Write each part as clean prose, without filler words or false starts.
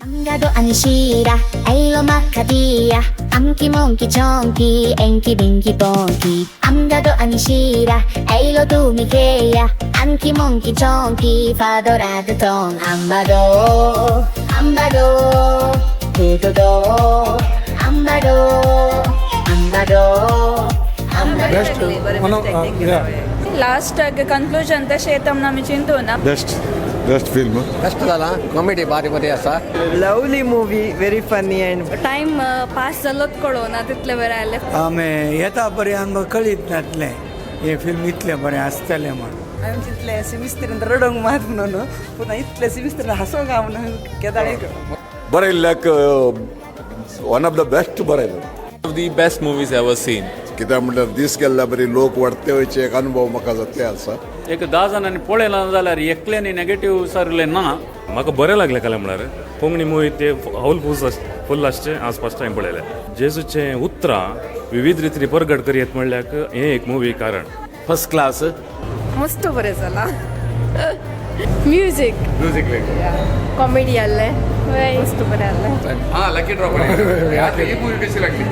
암가도 안시라 아일로 마카디야 암키 몽키 청키 앵키 빙키 뽕키 암가도 안시라 아일로 두미케야 암키 몽키 청키 파도라도 통 암바도 암바도 두도도 암바도 암바도 암바도 best one of लास्टाक conclusion तशें येता म्हणून आमी चिंतूना. Best best film. बेस्ट जाला, कॉमेडी बारी बरी आसा. Lovely movie, very funny and time pass जालोच कळोना तितलें बरें आसलें. आमी येता पर्यंत आमकां कळीत नासलें हें फिल्म इतलें बरें आसतलें म्हूण. हांवें चिंतलें सिमिस्त्रीन रडोंक मात म्हणून, पूण इतलें सिमिस्त्रीन हांसोंक हांव म्हणून केदाळे. बरें इल्ल्याक वन ऑफ the best बरयलें. Of the best movies ever seen. कित्याक म्हटल्यार दीस गेल्ल्या बरी लोक वाडते वयचे एक अनुभव म्हाका जाते आसा. एक 10 जाणांनी पळयलां जाल्यार एकल्यानी नेगेटीव सरलें ना. म्हाका बरें लागलें कालें म्हळ्यार कोंकणी मुवी ते हावल फूल फुल आसचें आज फर्स्ट टायम पळयलें. जेजूचें उतरां विविध रितीन परगट करयत म्हणल्यार हें एक मुवी कारण. First class. मस्त बरें जालां. म्युजीक. म्युजीक. कॉमेडी आसलें, मस्त बरें आसलें. हा, लकी ड्रॉ. ही मूवी कशी लागली?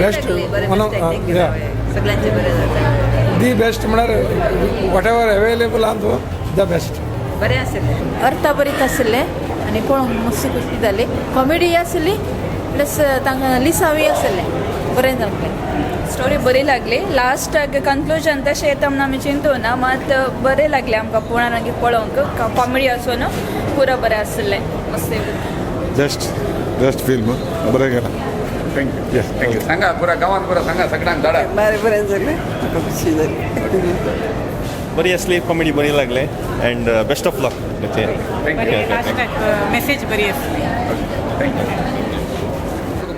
बेस्ट वन ऑफ सगळ्यांचे बरें जाता. The best म्हळ्यार what ever available आहा तो the best. बरें आसलें. अर्थाभरीत आशिल्लें आनी पळोवंक मस्त खुशी जाली. कॉमेडी आसली, प्लस तांकां लिसांवूय आसलें, बरें जालें. स्टोरी बरी लागली. लास्टाक कन्क्लुजन तशें येता म्हणून आमी चिंतूना, मात बरें लागलें आमकां पूण मागीर पळोवंक कॉमेडी आसून पुरो बरें आसलें, मस्त. बेस्ट बेस्ट फिल्म, बरें गेलां. Thank you, thank you. सांगा पुरा गांवात, पुरा सांगा सगळ्यांक धाडा. बरें बरें जालें, म्हाका खुशी जाली. बरी आसली, कॉमेडी बरी लागलें and best of luck. Thank you. Message बरी आसली. Thank you.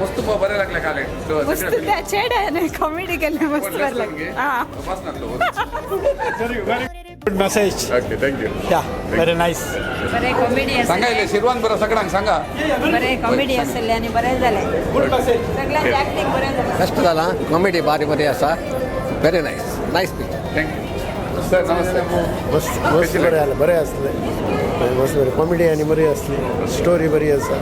मस्त बरें लागलें काले. मस्त, त्या चेड्यान कॉमेडी केल्लें मस्त बरें लागलें. आं. Good message. Okay, thank you. या, व्हेरी नायस. बरें कॉमेडी. सांगा इल्लें शिरवान, बरं सगळ्यांक सांगा. बरें कॉमेडी आसलें आनी बरें जालें. सगळ्यांचे एक्टिंग बरें जालें. बेस्ट जाला, कॉमेडी बारी बरी आसा. Very nice, nice picture. Thank you sir, नमस्ते. मस्त मस्त, बरें जालें, बरें आसलें, मस्त बरें. कॉमेडी आनी बरी आसली, स्टोरी बरी आसा.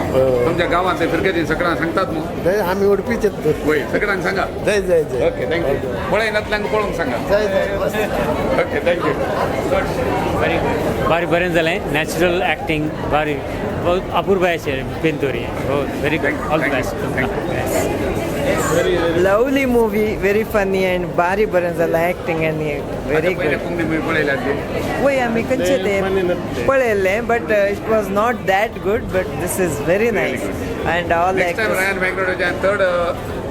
तुमच्या गांवात फिरकेची सगळ्यांक सांगतात मग? जय, आमी उडपीच. वय, सगळ्यांक सांगा. जय जय जय. Okay, thank you. पळय नातल्यांक पळोवंक सांगा. जय जय, मस्त. Okay, thank you. बारी बारी बरें जालें. नॅचरल एक्टींग बारी बहुत अपुरबायेचें पेंतोरी. Very good, all the best. Lovely movie, very funny and बारी बरें जालां एक्टिंग आनी व्हेरी पयले गुड. कोंकणी मुवी पळयल्या ती? वय, आमी खंयचे ते पळयल्लें, but it was not that good, but this is very nice and all. Next time Ryan मॅकडोच्या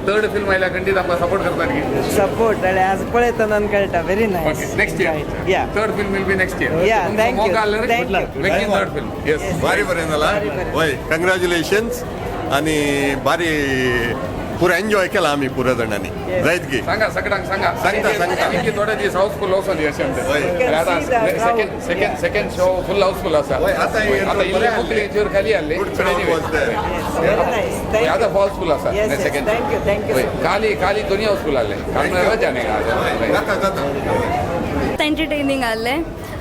third film आयल्या, खंडीत आमकां सपोर्ट करतात की? सपोर्ट आज पळयतना कळटा, very nice. Okay, next year. Yeah. Third film will be next year. Yeah, thank you. Thank you. Making third film, yes. बारी बरें जाला. वय, कंग्रॅच्युलेशन्स आनी बारी पुरा एन्जॉय केला आमी पुरा जाणांनी जायत की. सांगा सगळ्यांक सांगा. सांगता, सांगता. आणखी थोडे दीस हाऊसफुल वचोन अशें वय. म्हणटा. You can see the crowd. Second second second show full housefull आसा. वय, आता हे आता इल्ले बरें. कोंकणी चेर खाली आसली. Good crowd was there. Very nice, thank आता हाऊसफुल आसा. Yes, second. Thank you, thank you. Kali Kali दोन्ही हाऊसफुल आसले, काल रजा न्ही. जाता जाता. एंटरटेनिंग आसलें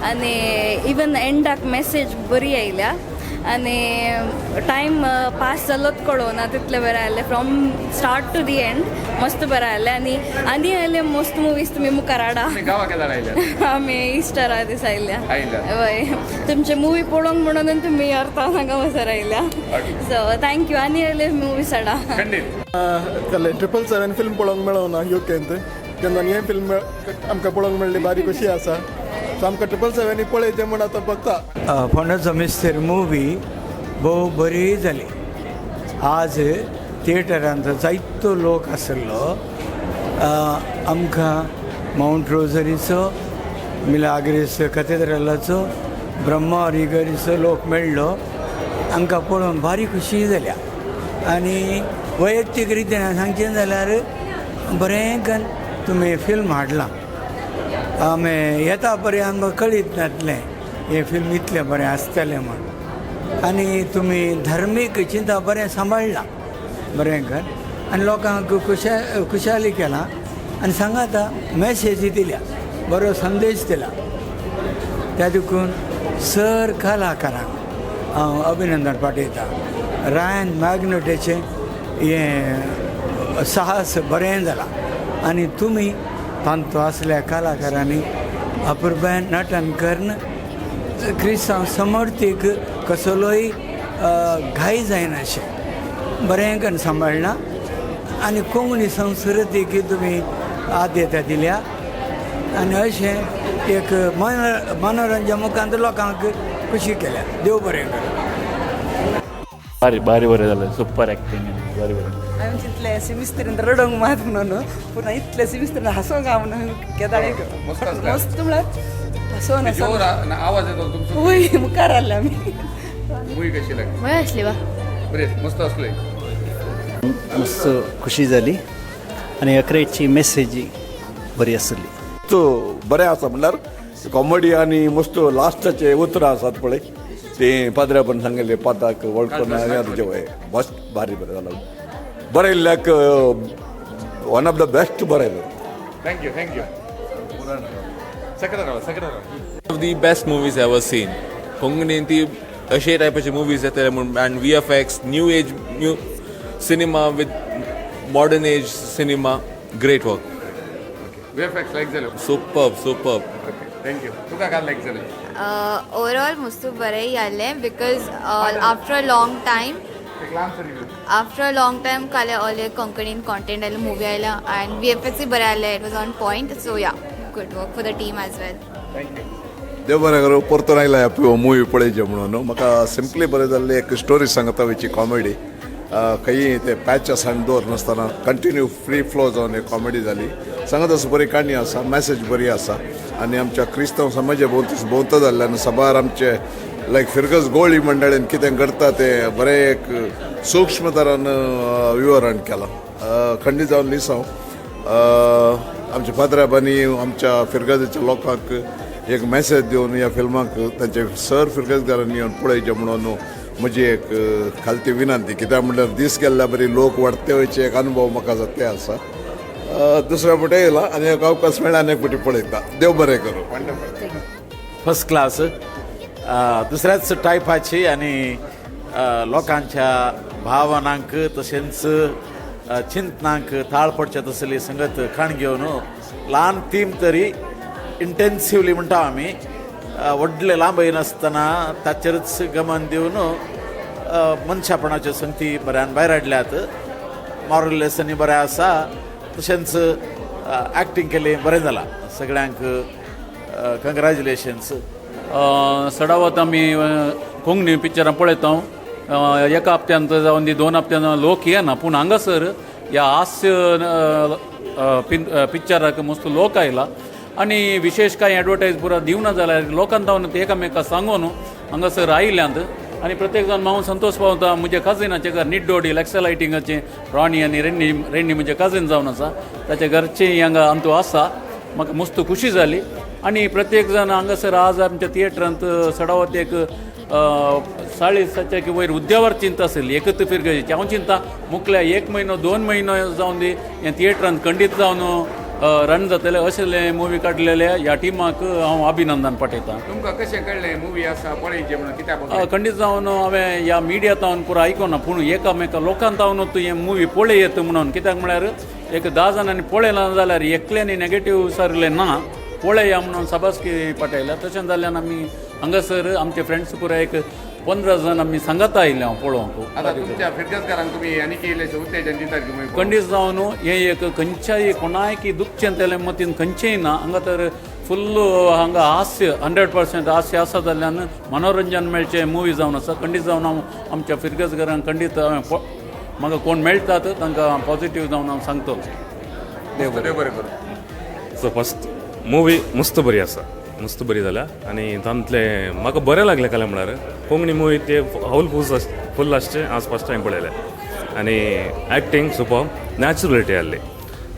आनी इवन एंडाक मॅसेज बरी आयल्या आनी टायम पास जालोच कळोना तितलें बरें आसलें. From start to the end मस्त बरें आसलें आनी आनी आयले मस्त मुवीज तुमी मुखार हाडा. गांवाक केदाळ आयल्या? आमी इस्टरा दीस आयल्या. आयल्या. वय, तुमचे मुवी पळोवंक म्हणून तुमी अर्था हांगा वसर आयल्या. सो thank you, आनी आयले मुवीज हाडा. खंडीत. 777 फिल्म पळोवंक मेळोना युकेंत तेन्ना, हें फिल्म आमकां पळोवंक मेळ्ळी, बारी खुशी आसा. सो आमकां 777 पळयचें म्हूण आतां बघता. फोंडाचो मिस्तेर मुवी भोव बरी जाली. आज थिएटरांत जायतो लोक आशिल्लो. आमकां मावंट रोजरीचो, मिलाग्रीस कथेद्रलाचो, ब्रह्मा हरिगरीचो लोक मेळ्ळो. आमकां पळोवन भारी खुशी जाल्या आनी वैयक्तीक रितीन सांगचें जाल्यार बरें कन्न तुमी फिल्म हाडलां. आमी येता पर्यंत आमकां कळीत नासलें हें फिल्म इतलें बरें आसतलें म्हूण. आनी तुमी धार्मीक चिंता बरें सांबाळ्ळां, बरें कर आनी लोकांक खुशाली केलां आनी सांगाता मॅसेजी दिल्या, बरो संदेश दिला. त्या देखून सर कलाकारांक हांव अभिनंदन पाठयतां. रायन मॅग्नोटेचें हें साहस बरें जालां आनी तुमी तांतू आसल्या कलाकारांनी अपुरबायेन नटन करून क्रिस्तांव समर्थीक कसलोय घाय जायनाशें बरें करून सांबाळना आनी कोंकणी संस्कृतीक तुमी आद्यता दिल्या आनी अशें एक मनोरंजन मुखांत लोकांक खुशी केल्या. देव बरें करूं. भारी भारी बरें जालें, सुपर एक्टींग, भारी बरें. हांवें चिंतलें सिमिस्त्रीन रडोंक मात म्हणून, पूण इतलें सिमिस्त्रीन हांसोंक हांव म्हणून केदाळे मस्त म्हळ्यार हांसोन जोर आवाज येतो तुमचो. वय मुखार आसले आमी. मूवी कशी लागली? बरें आसली वा. बरें, मस्त आसले. मस्त खुशी जाली आनी अकरेची मेसेजी बरी आसली. तो बरें आसा म्हणल्यार कॉमेडी आनी मस्त लास्टाचे उतरां आसात पळय ते पाद्र्यापण सांगिल्ले पाताक वळखून वय मस्त भारी बरें जालां. बरें इल्ल्याक वन ऑफ the best बरें. Thank you thank you. Second second of the best movies ever seen. कोंकणीन ती अशे टायपाचे मुवीज येतले म्हूण and VFX, new age, new cinema with modern age cinema, great work. VFX like जालो? Super super. Okay, thank you. तुका काय लायक जालें? Overall मस्त बरें जालें because after a long time एक ल्हानसो review. After a long time काल ओले कोंकणीन कॉन्टेंट आयलो, मुवी आयला आनी VFX बरें आयलें. It was on point, so yeah, good work for the team as well. Thank you. देव बरें करूं. परतून आयला ह्या मुवी पळयचे म्हणून. म्हाका सिंपली बरें जाल्लें. एक स्टोरी सांगता वयची कॉमेडी, खंयी ते पॅच आसा आनी दवरनासतना कंटिन्यू फ्री फ्लो जावन एक कॉमेडी जाली. सांगत आसा बरी काणी आसा, मॅसेज बरी आसा आनी आमच्या क्रिस्तांव समाजा भोंवती भोंवता जाल्ल्यान साबार आमचे लायक फिरगज गोळी मंडळीन कितें करता तें बरें एक सूक्ष्म तरान विवरण केलां. खंडीत जावन लिसांव आमच्या फादराबांनी आमच्या फिरगजेच्या लोकांक एक मॅसेज दिवन ह्या फिल्माक तांचे सर फिरगजकारांनी येवन पळयचें म्हणून म्हजी एक खालती विनंती. कित्याक म्हणल्यार दीस गेल्ल्या बरी लोक वाडते वयचे एक अनुभव म्हाका जाते आसा. दुसऱ्या फावटी येयला आनी एक अवकाश मेळ्ळा आनी एक फावटी पळयता. देव बरें करूं. फर्स्ट क्लास, दुसऱ्याच टायपाची आनी लोकांच्या भावनांक तशेंच चिंतनांक ताळ पडचे तसली संगत खाण घेवन ल्हान थीम तरी इंटेन्सिवली म्हणटा आमी, व्हडलें लांब येनासतना ताचेरच गमन दिवन मनशापणाच्यो संगती बऱ्यान भायर हाडल्यात. मॉरल लेसनूय बरें आसा, तशेंच एक्टींग केली बरें जालां. सगळ्यांक कंग्रेच्युलेशन्स. सडावत आमी कोंकणी पिक्चरां पळयता, एका हप्त्यांत जावन दी 2 हप्त्यान लोक येना, पूण हांगासर ह्या हास्य पिक्चराक मस्त लोक आयला आनी विशेश कांय एडवर्टायज पुरा दिवना जाल्यार लोकांक जावन एकामेका सांगून हांगासर आयल्यांत आनी प्रत्येक जाण हांव संतोश पावता. म्हज्या कजिनाचें घर निड्डोडी एक्सेलायटिंगाचें रॉनी आनी रेन्नी, रेन्नी म्हजें कजीन जावन आसा, ताच्या घरचें हांगा अंतू आसा. म्हाका मस्त खुशी जाली आनी प्रत्येक जाण हांगासर आज आमच्या थिएटरांत सडावत एक 40 वयर उद्यावर चिंता आसली एकच फिरगजेची. हांव चिंता मुखल्या 1 म्हयनो 2 म्हयनो जावन दी हें थिएटरांत खंडीत जावन रन जातले अशें मुवी काडलेले ह्या टिमाक हांव अभिनंदन पाठयतां. तुमकां कशें कळ्ळें मुवी आसा पळयचें म्हणून कित्याक? खंडीत जावन हांवें ह्या मिडिया तावन पुरो आयकुना, पूण एकामेका लोकां तावन तूं हें मुवी पळयत म्हणून. कित्याक म्हळ्यार एक 10 जाणांनी पळयलां जाल्यार एकल्यांनी नेगेटीव सरलें ना, पळया म्हणून साबासकी पाठयल्या. तशें जाल्ल्यान आमी हांगासर आमचे फ्रेंड्स पुराय एक 15 जाण आमी सांगाता आयिल्ले हांव पळोवंक. आतां तुमच्या फिरगजकारांक तुमी आनी इल्लेशें उत्तेजन दितात की मुवी? खंडीत जावन हें एक खंयच्याय कोणायकी दुखचें तेलें मतीन खंयचेंय ना. हांगा तर फुल्ल हांगा हास्य 100% हास्य आसा जाल्ल्यान मनोरंजन मेळचें मुवी जावन आसा. खंडीत जावन हांव आमच्या फिरगजकारांक खंडीत म्हाका कोण मेळटात तांकां पॉझिटीव जावन हांव सांगतलो. देव बरें करूं. सो फर्स्ट मुवी मस्त बरी आसा, मस्त बरी जाल्या आनी तातूंतलें म्हाका बरें लागलें काल्यार म्हळ्यार कोंकणी मुवी ते हावल फूल आसचें आज फर्स्ट टायम पळयलें आनी एक्टींग सुपर नॅचरलिटी आहली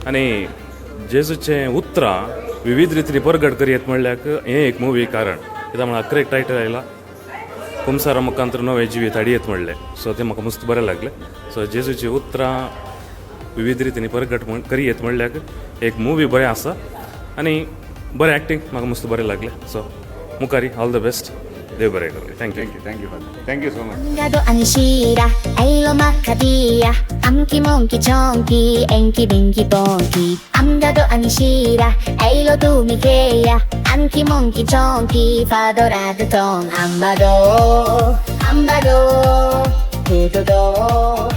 आनी जेजूचें उतरां विविध रितीन परगट करयत म्हणल्यार हें एक मुवी कारण. कित्याक म्हळ्यार अकरेक टायटल आयला कुमसारा मुखांतर नवें जिवीत हाडयत म्हणलें, सो तें म्हाका मस्त बरें लागलें. सो जेजूची उतरां विविध रितीन परगट करयत म्हणल्यार एक मुवी बरें आसा आनी बरें एक्टींग म्हाका मस्त बरें लागलें. सो मुखारी ऑल the best. देव बरें करूं. Thank you. Thank you, thank you so much. 암가도 아니시라 에일로 마카디야 암키 몽키 청키 앵키 빙키 뽕키 암가도 아니시라 에일로 두미케야 암키 몽키 청키 파도라드 통 암바도 암바도 두도도.